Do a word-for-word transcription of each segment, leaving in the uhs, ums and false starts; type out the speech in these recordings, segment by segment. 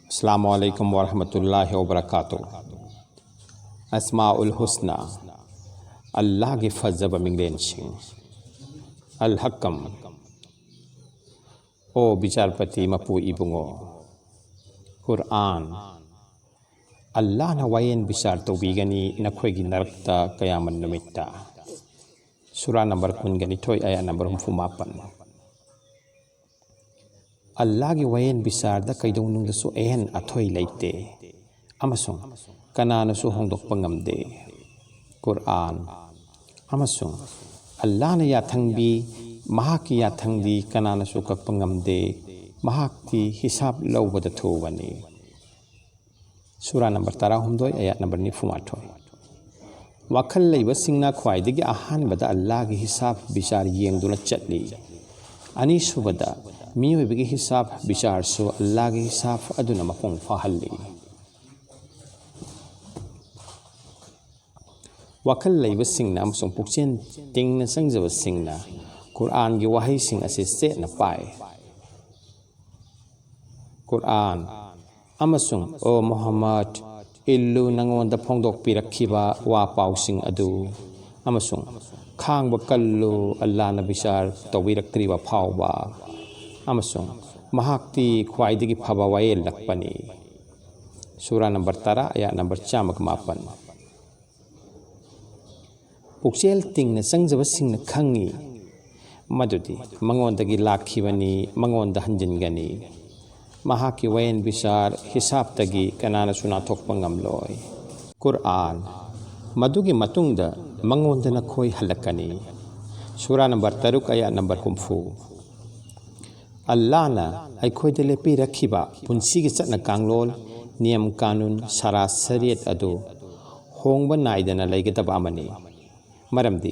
ꯑꯁꯂꯥꯃꯨ ꯑꯂꯩꯀꯨꯝ ꯋꯔꯍꯃꯇꯨꯜꯂꯥꯍꯤ ꯋꯕꯔꯀꯥꯇꯨ꯫ ꯑꯁꯃꯥꯎꯜ ꯍꯨꯁꯅꯥ, ꯑꯜꯂꯥꯍꯒꯤ ꯐꯖꯕ ꯃꯤꯡꯂꯦꯟꯁꯤꯡ꯫ ꯑꯜ ꯍꯀꯝ, ꯑꯣ ꯕꯤꯆꯥꯔꯄꯇꯤ ꯃꯄꯨ ꯏꯕꯨꯡꯉꯣ꯫ ꯀꯨꯔꯑꯥꯟ, ꯑꯜꯂꯥꯍꯅ ꯋꯥꯌꯦꯟ ꯕꯤꯆꯥꯔ ꯇꯧꯕꯤꯒꯅꯤ ꯅꯈꯣꯏꯒꯤ ꯅꯔꯛꯇ ꯀꯌꯥꯃꯠ ꯅꯨꯃꯤꯠꯇ꯫ ꯁꯨꯔꯥ ꯅꯝꯕꯔ ꯀꯨꯟꯒ ꯅꯤꯊꯣꯏ, ꯑꯌꯥ ꯅꯝꯕꯔ ꯍꯨꯝꯐꯨ ꯃꯥꯄꯟ꯫ ꯑꯜꯂꯥꯍꯒꯤ ꯋꯥꯌꯦꯟ ꯕꯤꯆꯥꯔꯗ ꯀꯩꯗꯧꯅꯨꯡꯗꯁꯨ ꯑꯍꯦꯟ ꯑꯊꯣꯏ ꯂꯩꯇꯦ ꯑꯃꯁꯨꯡ ꯀꯅꯥꯅꯁꯨ ꯍꯣꯡꯗꯣꯛꯄ ꯉꯝꯗꯦ꯫ ꯀꯨꯔꯑꯥꯟ, ꯑꯃꯁꯨꯡ ꯑꯜꯂꯥꯍꯅ ꯌꯥꯊꯪꯕꯤ, ꯃꯍꯥꯛꯀꯤ ꯌꯥꯊꯪꯗꯤ ꯀꯅꯥꯅꯁꯨ ꯀꯛꯄ ꯉꯝꯗꯦ, ꯃꯍꯥꯛꯇꯤ ꯍꯤꯁꯥꯕ ꯂꯧꯕꯗ ꯊꯨꯕꯅꯤ꯫ ꯁꯨꯔꯥ ꯅꯝꯕꯔ ꯇꯔꯥꯍꯨꯝꯗꯣꯏ, ꯑꯌꯥꯠ ꯅꯝꯕꯔ ꯅꯤꯐꯨꯃꯥꯊꯣꯏ꯫ ꯋꯥꯈꯜ ꯂꯩꯕꯁꯤꯡꯅ ꯈ꯭ꯋꯥꯏꯗꯒꯤ ꯑꯍꯥꯟꯕꯗ ꯑꯜꯂꯥꯍꯒꯤ ꯍꯤꯁꯥꯕ ꯕꯤꯆꯥꯔ ꯌꯦꯡꯗꯨꯅ ꯆꯠꯂꯤ꯫ ꯑꯅꯤꯁꯨꯕꯗ, ꯃꯤꯑꯣꯏꯕꯒꯤ ꯍꯤꯁꯥꯕ ꯕꯤꯆꯥꯔꯁꯨ ꯑꯜꯂꯥꯍꯒꯤ ꯍꯤꯁꯥꯕ ꯑꯗꯨꯅ ꯃꯄꯨꯡ ꯐꯥꯍꯜꯂꯤ꯫ ꯋꯥꯈꯜ ꯂꯩꯕꯁꯤꯡꯅ ꯑꯃꯁꯨꯡ ꯄꯨꯛꯆꯦꯜ ꯇꯤꯡꯅ ꯆꯪꯖꯕꯁꯤꯡꯅ ꯀꯨꯔꯑꯥꯟꯒꯤ ꯋꯥꯍꯩꯁꯤꯡ ꯑꯁꯤ ꯆꯦꯠꯅ ꯄꯥꯏ꯫ ꯀꯨꯔꯑꯥꯟ, ꯑꯃꯁꯨꯡ, ꯑꯣ ꯃꯨꯍꯝꯃꯗ, ꯏꯜꯂꯨ ꯅꯉꯣꯟꯗ ꯐꯣꯡꯗꯣꯛꯄꯤꯔꯛꯈꯤꯕ ꯋꯥ ꯄꯥꯎꯁꯤꯡ ꯑꯗꯨ, ꯑꯃꯁꯨꯡ ꯈꯥꯡꯕ ꯀꯜꯂꯨ, ꯑꯜꯂꯥꯍꯅ ꯕꯤꯆꯥꯔ ꯇꯧꯕꯤꯔꯛꯇ꯭ꯔꯤꯕ ꯐꯥꯎꯕ, ꯑꯃꯁꯨꯡ ꯃꯍꯥꯛꯇꯤ ꯈ꯭ꯋꯥꯏꯗꯒꯤ ꯐꯕ ꯋꯥꯌꯦꯜꯂꯛꯄꯅꯤ꯫ ꯁꯨꯔꯥ ꯅꯝꯕꯔ ꯇꯔꯥ, ꯑꯌꯥꯠ ꯅꯝꯕꯔ ꯆꯥꯝꯃꯒ ꯃꯥꯄꯟ꯫ ꯄꯨꯛꯆꯦꯜ ꯇꯤꯡꯅ ꯆꯪꯖꯕꯁꯤꯡꯅ ꯈꯪꯏ ꯃꯗꯨꯗꯤ ꯃꯉꯣꯟꯗꯒꯤ ꯂꯥꯛꯈꯤꯕꯅꯤ, ꯃꯉꯣꯟꯗ ꯍꯟꯖꯤꯟꯒꯅꯤ꯫ ꯃꯍꯥꯛꯀꯤ ꯋꯥꯌꯦꯟ ꯕꯤꯆꯥꯔ ꯍꯤꯁꯥꯕꯇꯒꯤ ꯀꯅꯥꯅꯁꯨ ꯅꯥꯟꯊꯣꯛꯄ ꯉꯝꯂꯣꯏ꯫ ꯀꯨꯔꯑꯥꯟ, ꯃꯗꯨꯒꯤ ꯃꯇꯨꯡꯗ ꯃꯉꯣꯟꯗ ꯅꯈꯣꯏ ꯍꯜꯂꯛꯀꯅꯤ꯫ ꯁꯨꯔꯥ ꯅꯝꯕꯔ ꯇꯔꯨꯛ, ꯑꯌꯥꯠ ꯅꯝꯕꯔ ꯍꯨꯝꯐꯨ꯫ ꯑꯜꯂꯥꯍꯅ ꯑꯩꯈꯣꯏꯗ ꯂꯦꯞꯄꯤꯔꯛꯈꯤꯕ ꯄꯨꯟꯁꯤꯒꯤ ꯆꯠꯅ ꯀꯥꯡꯂꯣꯟ, ꯅꯤꯌꯝ ꯀꯥꯅꯨꯟ, ꯁꯔꯥ ꯁꯔꯤꯌꯠ ꯑꯗꯨ ꯍꯣꯡꯕ ꯅꯥꯏꯗꯅ ꯂꯩꯒꯗꯕ ꯑꯃꯅꯤ꯫ ꯃꯔꯝꯗꯤ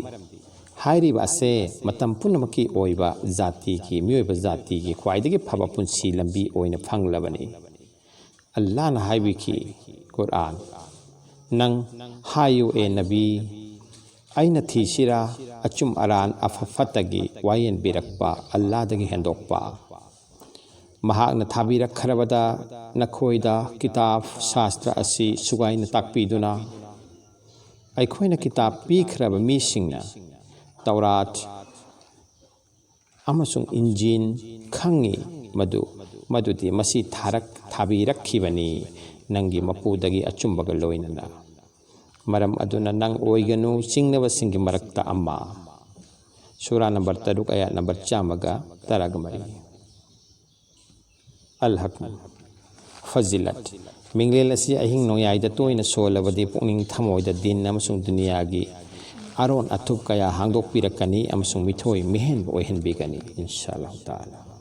ꯍꯥꯏꯔꯤꯕ ꯑꯁꯦ ꯃꯇꯝ ꯄꯨꯝꯅꯃꯛꯀꯤ ꯑꯣꯏꯕ ꯖꯥꯇꯤꯒꯤ, ꯃꯤꯑꯣꯏꯕ ꯖꯥꯇꯤꯒꯤ ꯈ꯭ꯋꯥꯏꯗꯒꯤ ꯐꯕ ꯄꯨꯟꯁꯤ ꯂꯝꯕꯤ ꯑꯣꯏꯅ ꯐꯪꯂꯕꯅꯤ꯫ ꯑꯜꯂꯥꯍꯅ ꯍꯥꯏꯕꯤꯈꯤ, ꯀꯨꯔꯑꯥꯟ, ꯅꯪ ꯍꯥꯏꯌꯨ, ꯑꯦ ꯅꯕꯤ, ꯑꯩꯅ ꯊꯤꯁꯤꯔꯥ ꯑꯆꯨꯝ ꯑꯔꯥꯟ, ꯑꯐ ꯐꯠꯇꯒꯤ ꯋꯥꯌꯦꯟꯕꯤꯔꯛꯄ ꯑꯜꯂꯥꯍꯗꯒꯤ ꯍꯦꯟꯗꯣꯛꯄ? ꯃꯍꯥꯛꯅ ꯊꯥꯕꯤꯔꯛꯈ꯭ꯔꯕꯗ ꯅꯈꯣꯏꯗ ꯀꯤꯇꯥꯕ ꯁꯥꯁꯇ꯭ꯔ ꯑꯁꯤ ꯁꯨꯒꯥꯏꯅ ꯇꯥꯛꯄꯤꯗꯨꯅ, ꯑꯩꯈꯣꯏꯅ ꯀꯤꯇꯥꯕ ꯄꯤꯈ꯭ꯔꯕ ꯃꯤꯁꯤꯡꯅ ꯇꯧꯔꯥꯠ ꯑꯃꯁꯨꯡ ꯏꯟꯖꯤꯟ ꯈꯪꯉꯤ, ꯃꯗꯨ, ꯃꯗꯨꯗꯤ ꯃꯁꯤ ꯊꯥꯔꯛ-, ꯊꯥꯕꯤꯔꯛꯈꯤꯕꯅꯤ, ꯅꯪꯒꯤ ꯃꯄꯨꯗꯒꯤ ꯑꯆꯨꯝꯕꯒ ꯂꯣꯏꯅꯅ꯫ ꯃꯔꯝ ꯑꯗꯨꯅ ꯅꯪ ꯑꯣꯏꯒꯅꯨ ꯆꯤꯡꯅꯕꯁꯤꯡꯒꯤ ꯃꯔꯛꯇ ꯑꯃ꯫ ꯁꯨꯔꯥ ꯅꯝꯕꯔ ꯇꯔꯨꯛ, ꯑꯌꯥꯠ ꯅꯝꯕꯔ ꯆꯥꯝꯃꯒ ꯇꯔꯥꯒ ꯃꯔꯤ꯫ ꯑꯜ ꯍꯛꯃ꯫ ꯐꯖꯤꯂꯠ꯫ ꯃꯤꯡꯂꯦꯟ ꯑꯁꯤ ꯑꯍꯤꯡ ꯅꯣꯡꯌꯥꯏꯗ ꯇꯣꯏꯅ ꯁꯣꯜꯂꯕꯗꯤ ꯄꯨꯛꯅꯤꯡ ꯊꯃꯣꯏꯗ ꯗꯤꯟ ꯑꯃꯁꯨꯡ ꯗꯨꯅꯤꯌꯥꯒꯤ ꯑꯔꯣꯟ ꯑꯊꯨꯞ ꯀꯌꯥ ꯍꯥꯡꯗꯣꯛꯄꯤꯔꯛꯀꯅꯤ ꯑꯃꯁꯨꯡ ꯃꯤꯊꯣꯏ ꯃꯤꯍꯦꯟꯕ ꯑꯣꯏꯍꯟꯕꯤꯒꯅꯤ, ꯏꯟꯁꯥ ꯑꯜꯂꯥꯍꯨ ꯇꯥꯂꯥ꯫